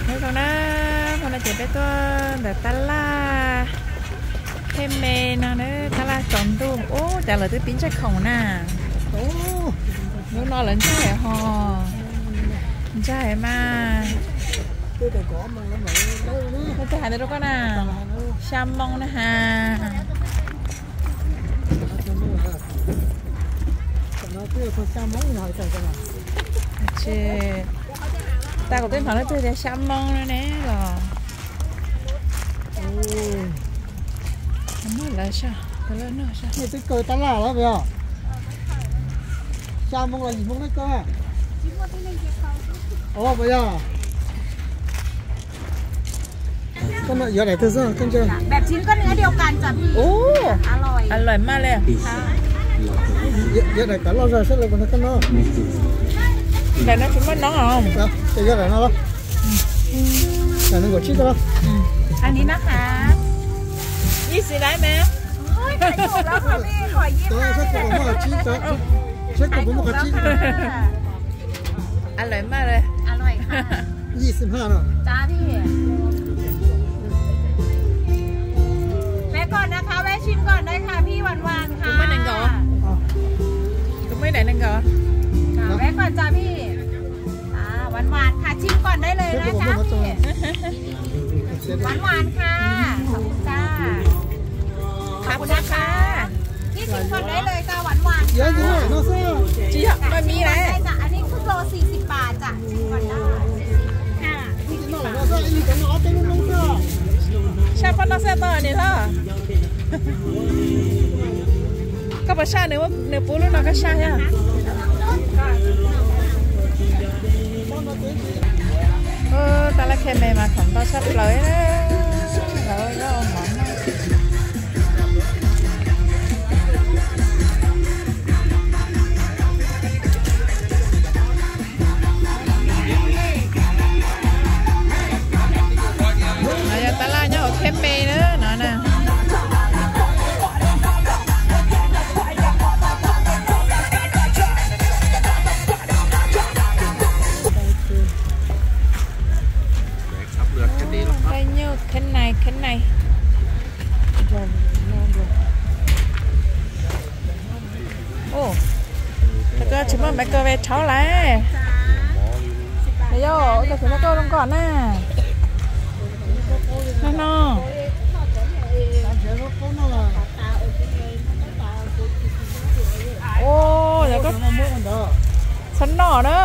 Nyob zoo na, hnub no ces peb tuaj ntawm tab laj Khe Me no na, tab laj tsaus ntuj. Ub, cas lawv twb pib ntsaig khoom na. Ub, hnub no lawv ntsaig ho, ntsaig mas. Kuv twb hais ntawd rau koj na, xya moo na has. Tag kuv twb hnov leej twg tias xya moo no ne los. Muab lawv saj, lawv noj saj. Nej twb kaw tab laj los puas yog? Xya moo los yim moo nej kaw? Ua puas yog? Koj noj yuav daim twg xwb koj ntsia? Ub, a loim maj li. Yuav daim kav loj zog saib lawv puas noj koj noj. Daim no tsis muaj noob os. Ces yuav daim no los. Daim nees nkaum tsib tau los. Ib xis daim me. Saib kuv puas muaj qhov tsib. A loim maj li. Ib xis maj no. Véก่อนนะคะ แวะชิมก่อนได้ค่ะพี่ หวานๆค่ะ Kuv muaj nees nkaum. Kuv muaj ib daim nees nkaum. ค่ะ แวะก่อนจ้ะพี่ อ่า หวานๆค่ะ ชิมก่อนได้เลยนะคะพี่ หวานๆค่ะ ขอบคุณค่ะ ขอบคุณนะคะ พี่ชิมก่อนได้เลยจ้ะ หวานๆค่ะ Tsis yog, muaj mi lawm. ได้จ้ะ อันนี้ครึ่งโลสี่สิบบาทจ้ะ ชิมก่อนได้ค่ะ Saj poj no xwb tau niam hlob. Koj puas saj nws, nws pub lub no koj saj thiab? Tab laj Khe Me mas khoom ntau tshaj plaws, lawv ua mov noj. No yog tab laj nyob hauv Khe Me na no na. Khe Me, Khe Me. Ua, koj tsis muaj maiv kaw ve rhaub lawm. Yog, koj tsis muaj kauj zoo nkauj na. No no. Ua, yog koj txhob noj na.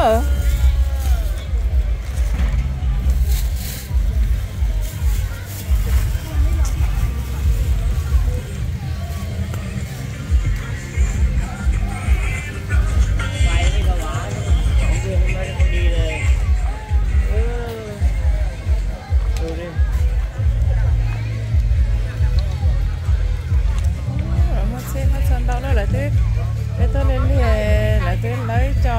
Lawv muaj txhij muaj txhua ntau na, lawv twb, peb tuaj lig lig lawv twb lawb tso.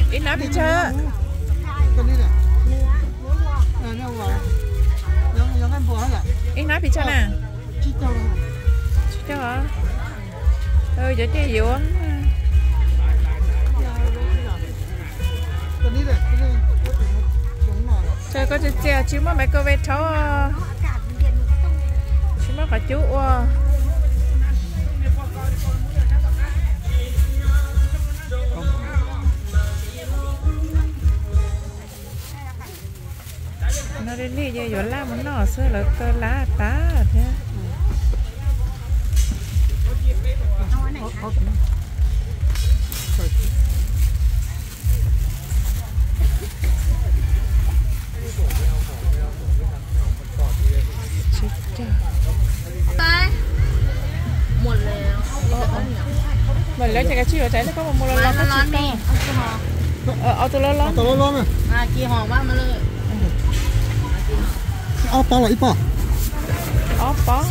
Ib hnab pis tsawg? Ib hnab pis tsawg na? Tsib caug. Cov tej yuav. Koj txias txias tsis muaj maiv kaw ve rhaub, tsis muaj qhov cub ua. No li li ces yuav laj mus noj xwb, lawv kaw laj tas thiab. Mam lawv ces kav tsij yuav tsam koj mus mus los los koj tsis tau. Au tus loj loj. Ob pob los ib pob? Ob pob.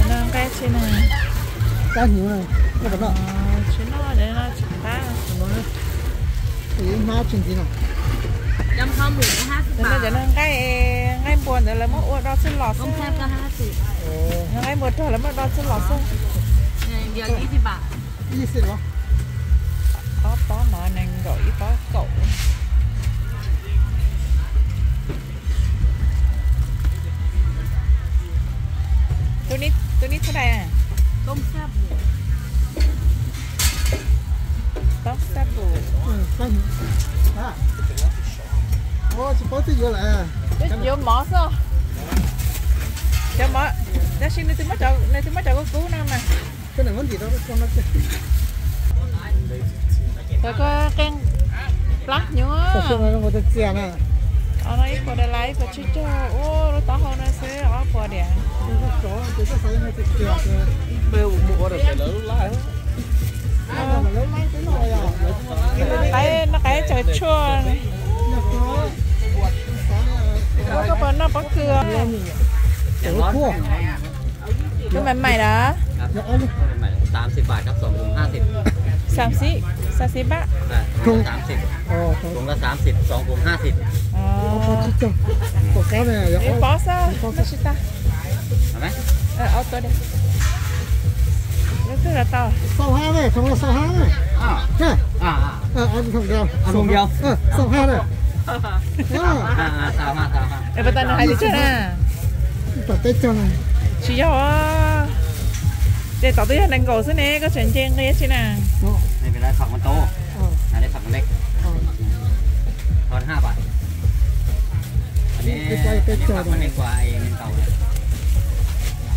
Nqa tsis na. Tsis noj no tsis qab. Ib hnab tsis ntxiv no. Cov no nqaij, nqaij npua ntawd lawv muab ua do txuj lom xwb. Nqaij npua rog lawv muab do txuj lom xwb. Ob pob mov nees nkaum, ib pob kaum. Tus nij txhob dais. Toob xab pum. Tsis paub twb yuav lawm. Twb yuav mov xwb. Cov mov, tab sis nws twb muab cov kub kub no mas. Tau koj qee plaub hnyuv. Ib puas dollar, ib puas tsib caug. Ua lub taub hau no xwb ob puas diam. Noj qaib, noj qaib tsaws tshuaj. Koj puas noj pob kws? Lub mais mais lawm. Xam xib, xam xib pab. Ib pob xwb, noj tsis tag. Lub twg los tau. Puas tau nws hais li tsawg na? Tsis yog, ces tom twb yog nees nkaum xwb ne, koj tseem nce nqi tsi na.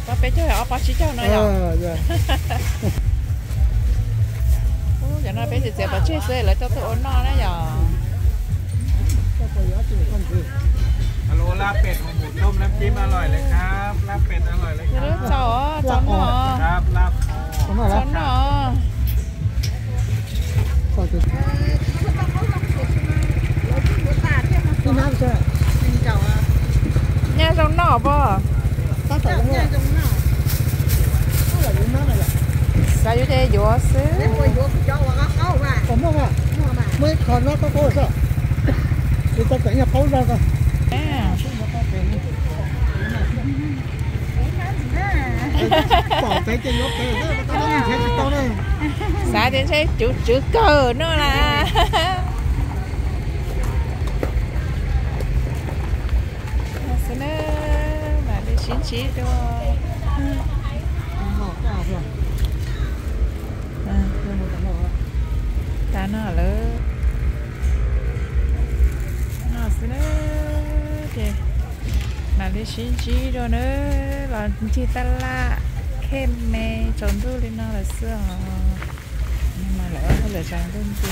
Pob peb caug, ob pob tsib caug no yom. Cov no peb txiav txiav pov tseg xwb lawv coj tuaj ua noj na yom. Lab pem hum mum tom nab cib a lois li kab, lab pem a lois li kab. Txaus, txaus noj. Txaus noj. Nyaj zoo noj pob. Xav yuav ces yuav xwb. Xav tias ntshe cuv tswv kawg no las. Xwb na, mam li sib ntsib dua. Tas no lawm. No xwb na, ces mam li sib ntsib dua na, los ncig taj laj khej me tsaus ntuj li no lawm xwb os. Mas lawv ua hauj lwm tsaus ntuj nti.